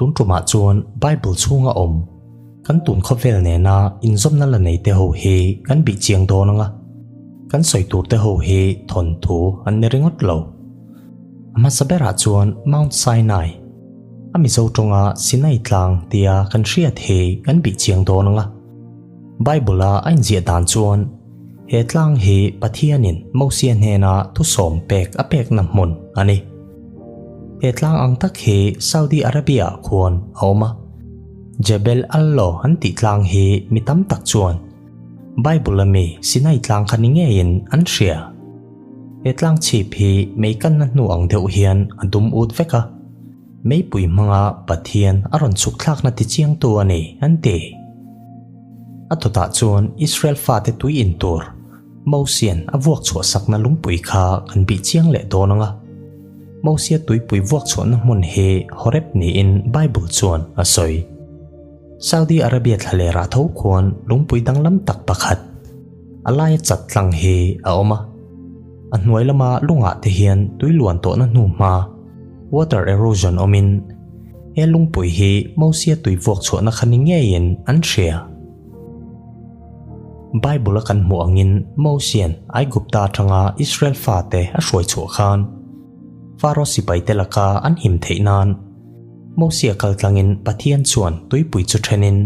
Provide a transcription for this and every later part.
Tun tumah chuan Bible chhunga awm kan tun khawvel nena inzawmna la nei te ho hi kan bih chiang dawn anga, kan sawi tur te ho hi thawnthu an ni ringawt lo. A hmasa berah chuan Mount Sinai, a Mizo tawnga Sinai tlang tia kan hriat hi kan bih chiang dawn anga, Bible-a a inziah dan chuan he tlang hi Pathianin Mosia hnena thusawm pek a pekna hmun a ni. He tlang ang tak hi Saudi Arabia-ah khuan a awm a. Jebel Allo an tih tlang hi mi tam tak chuan Bible-a mi Sinai tlang kha ni ngeiin an hria. He tlang chhip hi mei kanna hnu ang deuh hian a dum ut vek a, meipui hmanga Pathian a rawn chhuk thlakna tichiangtu a ni an ti. A tawtah chuan Israel fate tui in tur Mosian a vuak chhuah sakna lungpui kha kan bih chiang leh dawn ang a. Mosia tuipui vuak chhuahna hmun hi Horeb niin Bible chuan a sawi. Saudi Arabia thlalerah tho khuan lungpui danglam tak pakhat, a laia chat tlang hi a awm a. A hnuai lama lungah te hian tui luan tawhna hnu hma, water erosion, awmin he lungpui hi Mosia tui vuak chhuahna kha ni ngeiin an hria. Bible a kan hmuh angin Mosian Aigupta atanga Israel fate a hruai chhuah khan Faro sipaite laka an him theih nan Mosia kaltlangin Pathian chuan tuipui chu thenin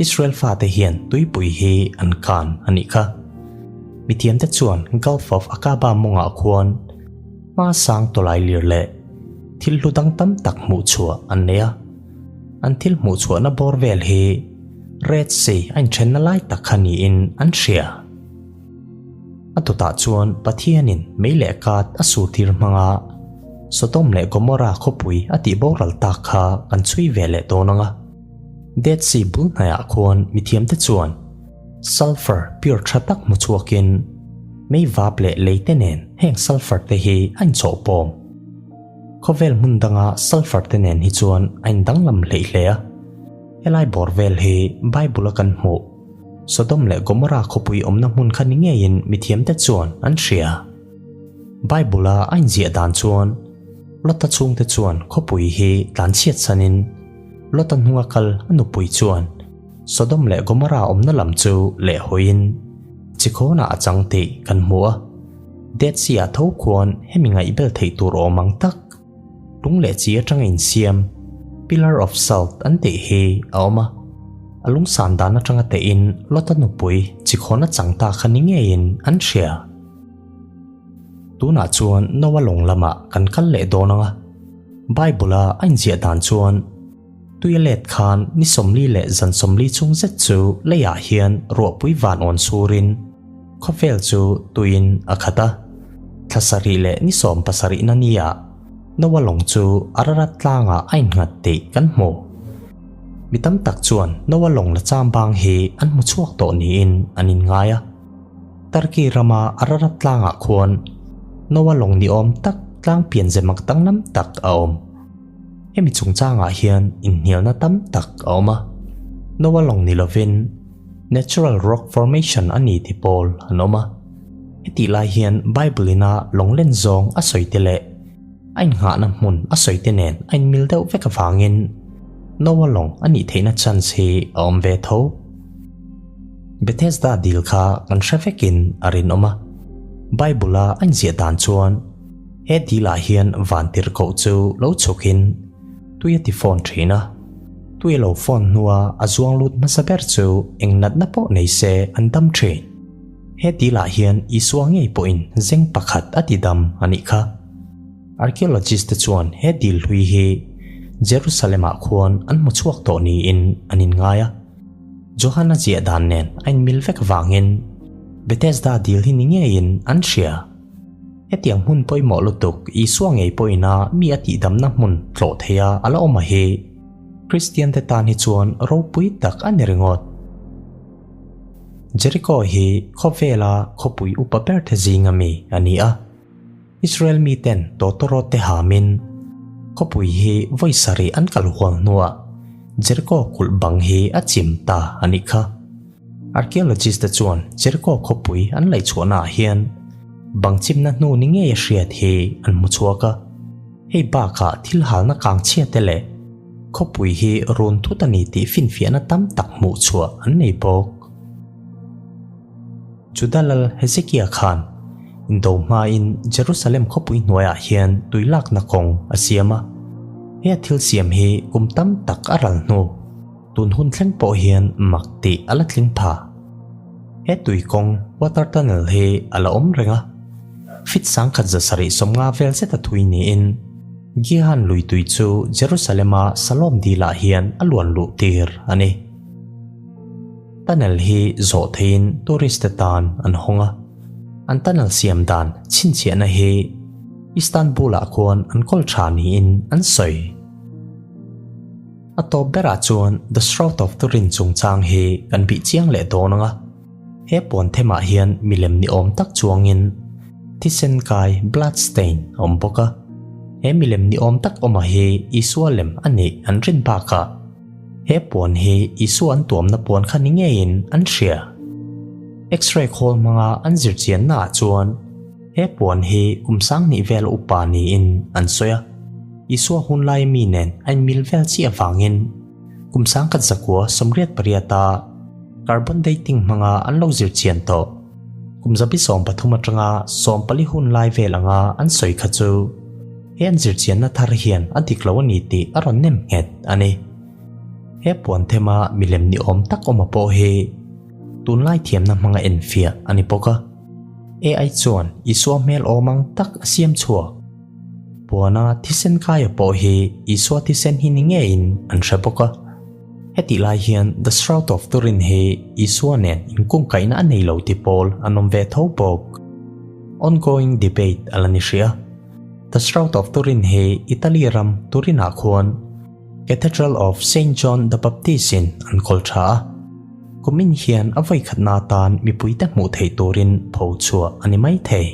Israel fate hian tuipui hi an kan a nih kha. Mithiamte chuan Gulf of Aqaba mawngah khuan hma sang tawlai lir leh thil hlu dang tam tak hmuh chhuah an nei a. An thil hmuh chhuahna bawr vel hi Red Sea a inthenna lai tak kha niin an hria. A tawtah chuan Pathianin mei leh kat a sur tir hmanga Sodom leh Gomorrah khawpui a tih boral tak kha kan chhui ve leh dawn ang a. Dead Sea bul hnaiah khuan mithiamte chuan sulphur pure tha tak hmu chhuakin mei vap leh lei te nen heng sulphur te hi a inchawhpawm. Khawvel hmun danga sulphur te nen hi chuan a indanglam hleih hle a. Helai bawr vel hi Bible a kan hmuh Sodom leh Gomorrah khawpui awmna hmun kha ni ngeiin mithiamte chuan an hria. Bible a a inziah dan chuan Lota chhungte chuan khawpui hi tlanchhiat sanin Lota hnunga kal a nupui chuan Sodom leh Gomorrah awmna lam chu lehhawiin chikhawnah a chang tih kan hmu a. Dead Sea ah tho khuan hemi ngaihbel theih tur awm ang tak Lung leh chi atanga insiam, Pillar of Salt an tih hi a awm a. A lungsan dan atanga tehin Lota nupui chikhawn a chang ta kha ni ngeiin an hria. Tunah chuan Noah lawng lamah kan kal leh dawn ang a. Bible-a a inziah dan chuan tui a let khan ni 40 leh zan 40 chung zet chu leiah hian ruahpui van awn surin Khawvel chu tuiin a khat a, thla sarih leh ni sawm pasarihna nia Noa lawng chu Ararat tlangah a innghat tih kan hmu. Mi tam tak chuan Noa lawng la cham bang hi an hmu chhuak tawh niin an inngai a. Turkey rama Ararat tlangah khuan Noa lawng ni awm tak tlang pian ze mak danglam tak a awm. Hemi chungchangah hian inhnialna tam tak a awm a, Noa lawng ni lovin, Natural rock formation a ni ti pawl an awm a. Hetih lai hian Bible ina lawnglen zawng a sawi te leh a innghahna hmun a sawi te nen a inmil deuh vek avangin Noah lawng a nih theihna chance hi a awm ve tho. Bethesda dil kha kan hre vekin a rinawm a. Bible a a inziah dan chuan he dil ah hian vantirhkoh chu lo chhukin tui a ti fawn thin a. Tui lo phone hnua a zuang lut hmasa ber chu eng natna pawh nei se an dam thin. He tilah hian Isua ngei pawhin zeng pakhat a ti dam a nih kha. Archaeologist te chuan he dil hlui hi Jerusalem-ah khuan an hmu chhuak tawh niin an inngai a. Johana ziah dan nen a inmil vek vangin Bethesda dil hi ni ngeiin an hria. Hetiang hmun pawimawh lutuk Isua ngei pawhina mi a tihdamna hmun tlawh theia a la awm a hi Kristiante tan hi chuan ropui tak a ni ringawt. Jeriko hi khawvela khawpui upa berte zinga mi a ni a. Israel miten tawtawrawt te hamin khawpui hi vawi sarih an kal hual hnuah Jeriko kulh bang hi a chim ta a nih kha. Archaeologist te chuan Jericho khawpui an laih chhuahnaah hian bang chimna hnu ni ngei a hriat hi an hmu chhuak a. Hei bakah thil halna kang chhia te leh Khawpui hi run thut a ni tih finfiahna tam tak hmuh chhuah an nei bawk. Juda lal Hezekia khan indo hmain Jerusalem khawpui hnuaiah hian tui lakna kawng a siam a. He a thil siam hi kum tam tak a ral hnu, tun hun thleng pawh hian mak tih a la tling pha. He tui kawng, water tunnel, hi a la awm reng a. Fit 1750 vel zeta thui niin Gihan lui tui chu Jerusalem-a Salom dilah hian a luan luh tir a ni. Tunnel hi zawh theiin tourist te tan an hawng a, an tunnel siam dan chhinchhiahna hi Istanbul-ah khuan an kawl tha niin an sawi. A tawp berah chuan The Shroud of Turin chungchang hi kan bih chiang leh dawn ang a, he puan themah hian milem ni awm tak chuangin thisen kai, blood stain, a awm bawk a. He milem ni awm tak awma hi Isua lem a nih an rin bakah, He puan hi Isua an tuamna puan kha ni ngeiin an hria. X-ray khawl hmanga an zirchiannaah chuan he puan hi kum sanghnih vel upa niin an sawi a. Isua hunlai mi nen a inmil vel chiah avangin kum 1988-a carbon dating hmanga an lo zirchian tawh kum 13 atanga 14 hunlai vel anga an sawi kha chu He an zirchianna thar hian a dik lo a ni tih a rawn nem nghet a ni. He puan thema milem ni awm tak awma pawh hi tunlai thiamna hmanga enfiah a ni bawk a. AI chuan Isua hmel awm ang tak a siam chhuak. Puana thisen kaia pawh hi Isua thisen hi ni ngeiin an hre bawk a. Hetih lai hian The Shroud of Turin hi Isua nen inkungkaihna a nei lo ti pawl an awm ve tho bawk. Ongoing debate a la ni hrih a. The Shroud of Turin hi Italy ram Turin-ah khuan Cathedral of Saint John the Baptist-in an kawl tha a. Kumin hian a vawikhatna atan mipuite hmuh theih turin pho chhuah a ni mai thei.